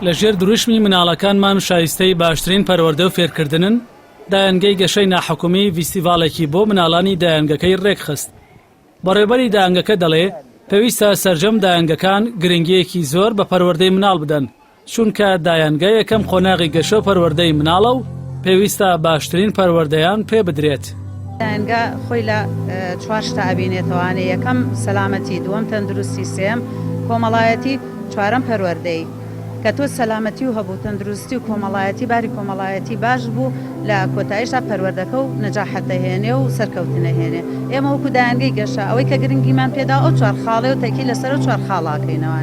لە ژێر دروشمی مناڵەکانمان شایستەی باشترین پەروەردە و فێرکردنن، دایەنگەی گەشەی ناحکومی ڤیستیڤاڵێکی بۆ مناڵانی دایەنگەکەی رێکخست. بەڕێوبەری دایەنگەکە دەڵێ، پێویستە سەرجەم دایەنگەکان گرنگییەکی زۆر بە پەروەردەی مناڵ بدەن، چونکە دایەنگە یەکەم قۆناغی گەشە و پەروەردەی مناڵە و پێویستە باشترین پەروەردەیان پێ بدرێت. دایەنگە خۆی لە چوار شتا ئەبینێتەوانێ، یەکەم سەلامەتی، دووەم تەندروستی، سێیەم کۆمەڵایەتی، چوارەم پەروەردەیی. کە تۆ سەلامەتی و هەبوو تەندروستی و کۆمەڵایەتی باری کۆمەڵایەتی باش بوو لە کۆتایشدا پەروەردەکە و نەجاحەت دەهێنێ و سەرکەوتن ئەهێنێ ئێمە وەکو دایەنگەی گەشە ئەوەی کە گرنگیمان پێداوە ئەو چوار خاڵەیە و تەئکید لەسەر ئەو چوار خاڵە ئەکەینەوە.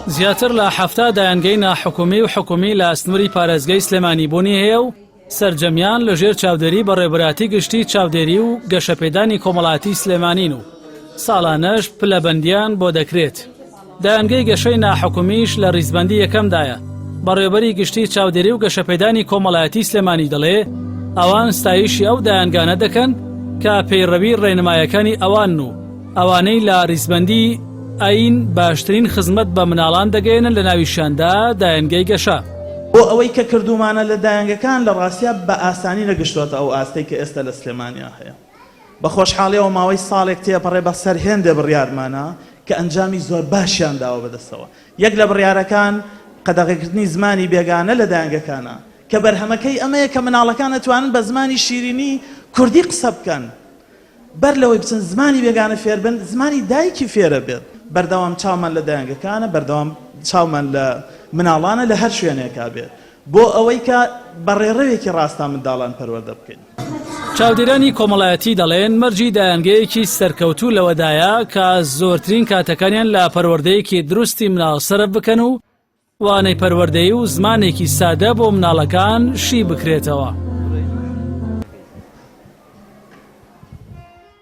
زیاتر لە 70 دایەنگەی ناحکومی و حکومی لە سنووری پارێزگەی سلێمانی بوونی هەیە و سەرجەمیان لەژێر چاودێری بەڕێوەبەراتی گشتی چاودێری و گەشەپێدانی کۆمەڵاتی سلێمانین و ساڵانەش پلەبەندیان بۆ دەکرێت. دایەنگەی گەشەی ناحکومیش لە ڕیزبەندی یەکەمدایە. بەڕێوەبەری گشتی چاودێری و گەشەپێدانی کۆمەڵایەتی سلێمانی دەڵێ ئەوان ستایشی ئەو دایەنگانە دەکەن کە پەیڕەوی ڕێنمایەکانی ئەوانن و ئەوانەی لە ڕیزبەندی ئەین باشترین خزمەت بە مناڵان دەگەیەنن لە ناویشیاندا دایەنگەی گەشە. بۆ ئەوەی کە کردوومانە لە دایەنگەکان لە ڕاستیا بە ئاسانی نەگشتۆتە ئەو ئاستەی کە ئێستا لە سلێمانیا هەیە. بە خۆشحاڵیەوە ماوەی ساڵێک تێپەڕێ بە سەر هێندێ بڕیارمانا کە ئەنجامی زۆر باشیان داوە بە دەستەوە. یەک لە بڕیارەکان قەدەغەکردنی زمانی بێگانە لە دایەنگەکانە کە بەرهەمەکەی ئەمەیە کە مناڵەکان ئەتوانن بە زمانی شیرینی کوردی قسە بکەن. بەر لەوەی بچن زمانی بێگانە فێر بن، زمانی دایکی فێرە بێت. بەردەوام چاومان لە دایەنگەکانە، بەردەوام چاومان لە مناڵانە لە هەر شوێنێکا بێت، بۆ ئەوەی کە بە ڕێڕەوێکی ڕاستا منداڵان پەروەردە بکەین. چاودێرانی کۆمەڵایەتی دەڵێن، مەرجی دایەنگەیەکی سەرکەوتوو لەوەدایە کە زۆرترین کاتەکانیان لە پەروەردەیەکی دروستی مناڵ سەرف بکەن و وانەی پەروەردەیی و زمانێکی سادە بۆ مناڵەکان شی بکرێتەوە.